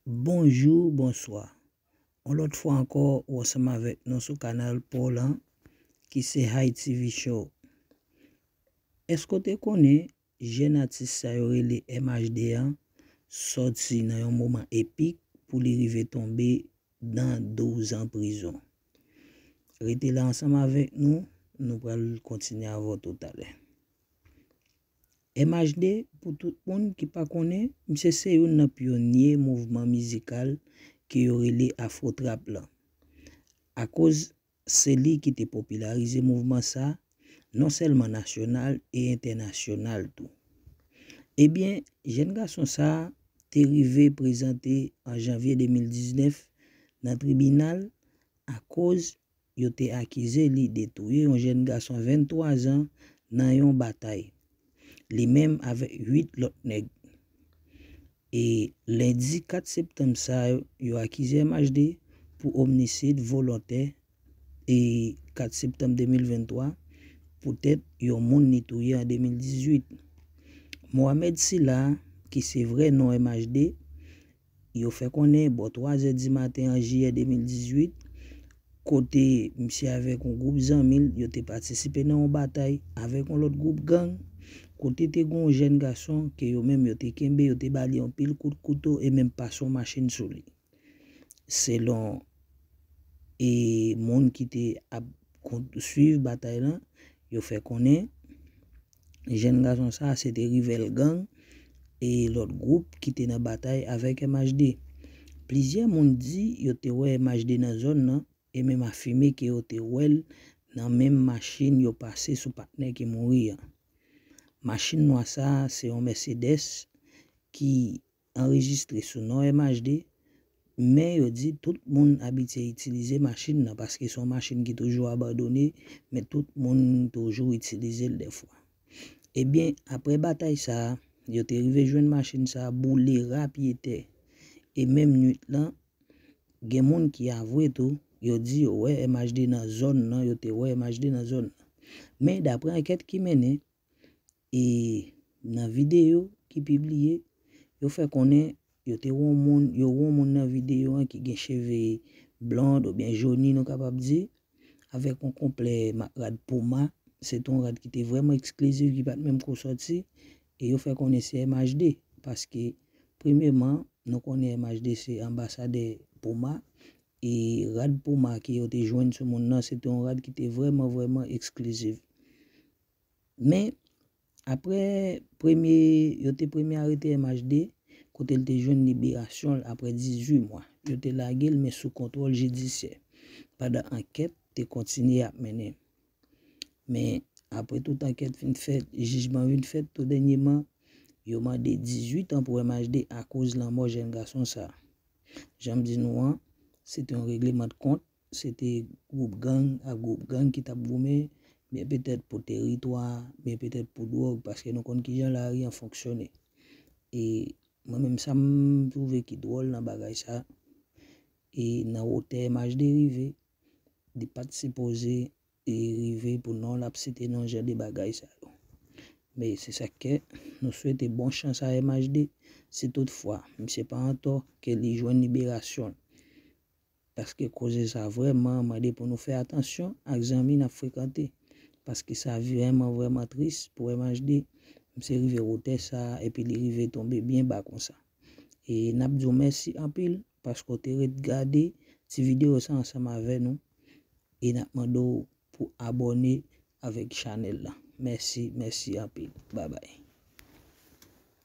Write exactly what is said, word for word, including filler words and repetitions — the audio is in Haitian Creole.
Bonjou, bonswa. Yon lòt fwa ankò, ou ansanm avèk nou sou kanal pa w lan, ki se Haïti Vision. Èske w te konnen jèn atis sa yo rele M H D an sòti nan yon moman epik pou li rive tonbe nan douz an prizon? Rete la ansanm avèk nou, nou pral kontinye avè w toutalè. M H D, pou tout moun ki pa konnen, misye se youn nan pyonye mouvman mizikal ke yo rele Afro Trap lan. Akoz se li ki te popilarize mouvman sa, non sèlman nasyonal e entènasyonal tou. Ebyen, jèn gason sa te rive prezante an janvye de mil diznèf nan tribinal akoz yo te akize li de touye yon jèn gason venntwa zan nan yon batay, li menm avèk uit lòt nèg. E lendi kat septanm sa, yo akize M H D pou omisid volontè e kat septanm de mil venntwa poutèt yon moun li touye an de mil dizuit. Mohamed Sila, ki se vrè non M H D, yo fè konnen bò twa zè di maten an jiyè de mil dizuit, kote misye avèk yon gwoup zanmi l, yo te patisipe nan yon batay avèk yon lòt gwoup gang, kote te gen yon jèn gason ke yo menm yo te kenbe, yo te ba li yon pil kout kouto e menm pase yon machin sou li. Selon e moun ki te ap kon-, swiv batay lan, yo fè konnen jèn gason sa a se te rivèl gang e lòt gwoup ki te nan batay avèk M H D. Plizyè moun di yo te wè M H D nan zòn nan e menm afime ke yo te wè l nan menm machin yo pase sou patnè ki mouri an. Machin nwa sa a se yon Mercedes ki anrejistre sou non M H D, men yo di tout moun abitye itilize machin nan paske se yon machin ki toujou abandone, men tout moun toujou itilize l dèfwa. Ebyen, apre batay sa a, yo te rive jwenn machin sa a boule rapyetè. E menm nwit lan, gen moun ki avwe tou, yo di yo wè M H D nan zòn nan, yo te wè M H D nan zòn nan. Men dapre ankèt ki mennen, e nan videyo ki pibliye, yo fè konnen yo te wè yon moun, yo wè yon moun nan videyo an ki gen cheve blond oubyen joni, nou kapab di, avèk yon konplè ma-, rad Puma. Se te yon rad ki te vrèman eksklizif, ki pa t menm ko sòti. E yo fè konnen se M H D, paske, premyèman, nou konnen M H D se anbasadè Puma. E rad Puma ke yo te jwenn sou moun nan, se te yon rad ki te vrèman, vrèman eksklizif. Men, apre premye, yo te premye arete M H D, kote l te jwenn liberasyon l apre dizuit mwa. Yo te lage l, men sou kontwòl jidisyè, pandan ankèt te kontinye ap mennen. Men, apre tout ankèt fin fèt, jijman vin fèt, tou dènyèman, yo mande dizuit an pou M H D akoz lanmò jèn gason sa a. Jan m di nou an, se te yon regleman de kont, se te gwoup gang ak gwoup gang ki t ap goumen, byen petèt pou teritwa, byen petèt pou dwòg, paske nou konn kijan lari an fonksyone. E mwen menm, sa m twouve ki dwòl nan bagay sa, e nan wotè M H D rive, li pa t sipoze e rive pou non l ap site non jan de bagay sa yo. Men se sa k kè nou swete bon chans a M H D, si toutfwa misye pa antò, ke li jwenn liberasyon l. Paske koze sa vrèman mande pou nou fè atansyon ak zanmi n ap frekante. Paske sa vrèman, vrèman tris pou M H D. Misye rive wotè sa a, epi li rive tonbe byen ba konsa. E n ap di w mèsi anpil paske w te ret gade ti videyo sa ansanm avè nou. E n ap mande w pou abòne avèk chanèl la. Mèsi, mèsi anpil. Babay.